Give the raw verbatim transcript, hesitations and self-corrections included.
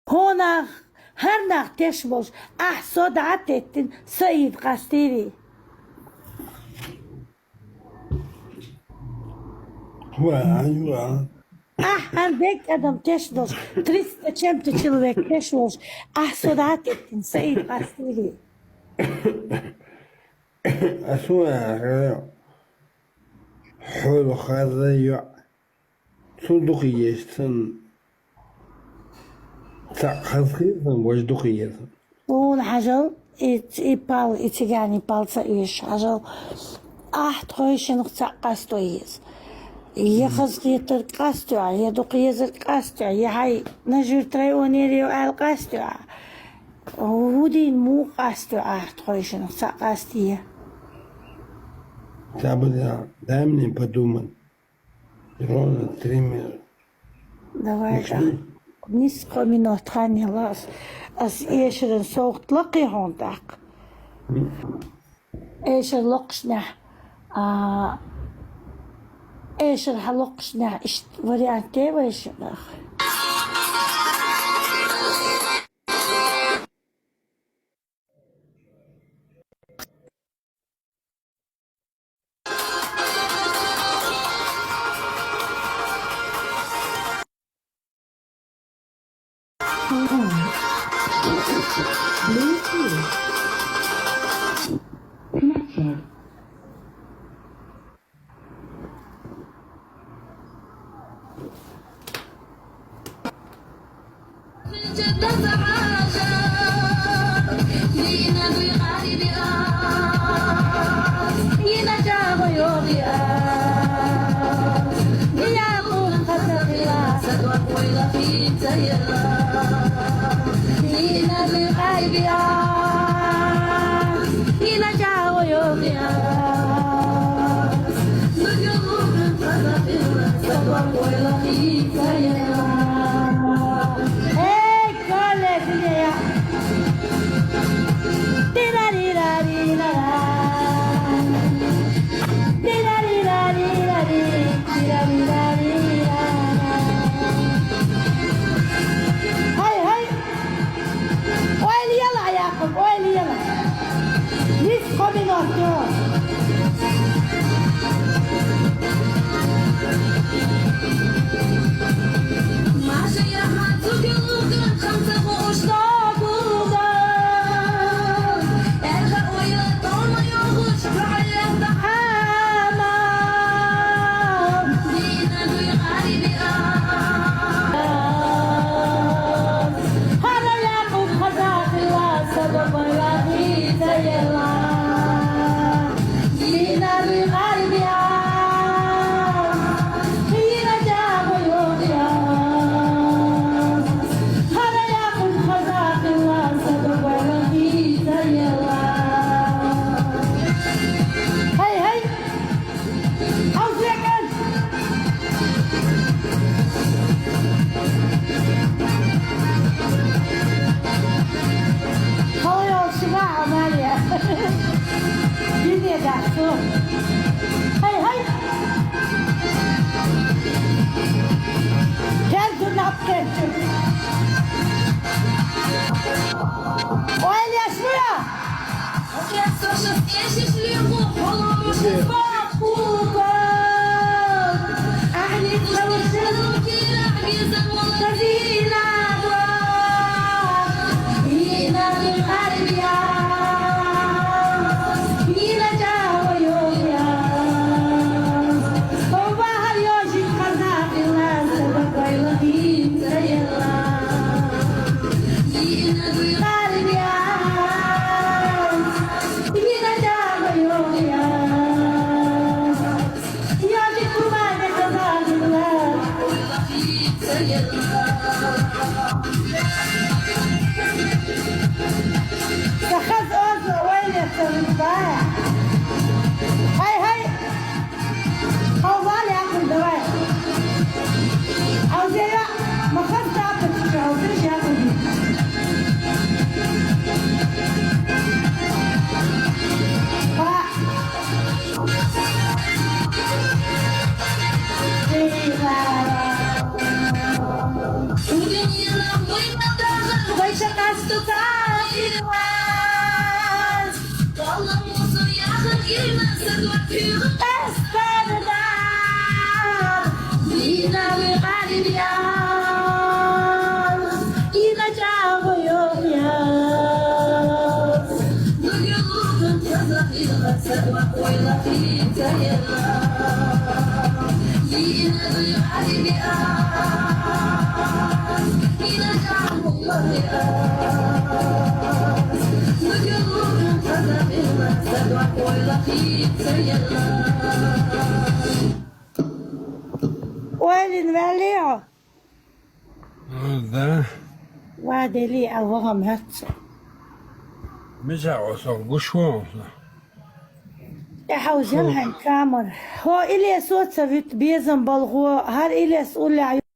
Хьо нах, хӀара нах теш болуш, ахь со дӀа а теттина, са ийда къастийрий? Ва, ва. Ахь хӀара дерг адам теш долуш, триста чем-то человек теш волуш, ахь со дӀа а теттина, са ийда къастийрий? Ас ван хьоьлу хаза йоӀ. Цо дукха еза санна, цхьаъ хазахета санна, важа дукха еза. Суна хьажал, и, и пал, и циганий пал ца оьшу, хьажал, ахь тхойшинах цхьаъ къасто еза. Я хазахетарг къастайо, я дукха езарг къастайо, я хьайн нажуьртарий онера йо аьлла къастайо. ХӀун дийна муха къастайо ахь тхойшинах цхьаъ къастае? Ца бада, дай мне подумать. Ровно три минуты. Давай, да. Нисса кхо минот хан яла ас, ас эшаран совгӀат лакхе хьуна тӀаккха. Эшар локхушнехь, а, эшар хьан локхушнехь иштта вариант де вайшинах? Хьай, хьай! Ойла яла, Якъуб! Ойлин ваьлли хьо? А, да. Ва, дели, а вахам хӀац. Мича осон гуш вон? Э, хьаузен хьайн камар. Хьо Илесо ца вит безам балгӀо, гьар Илес уллехь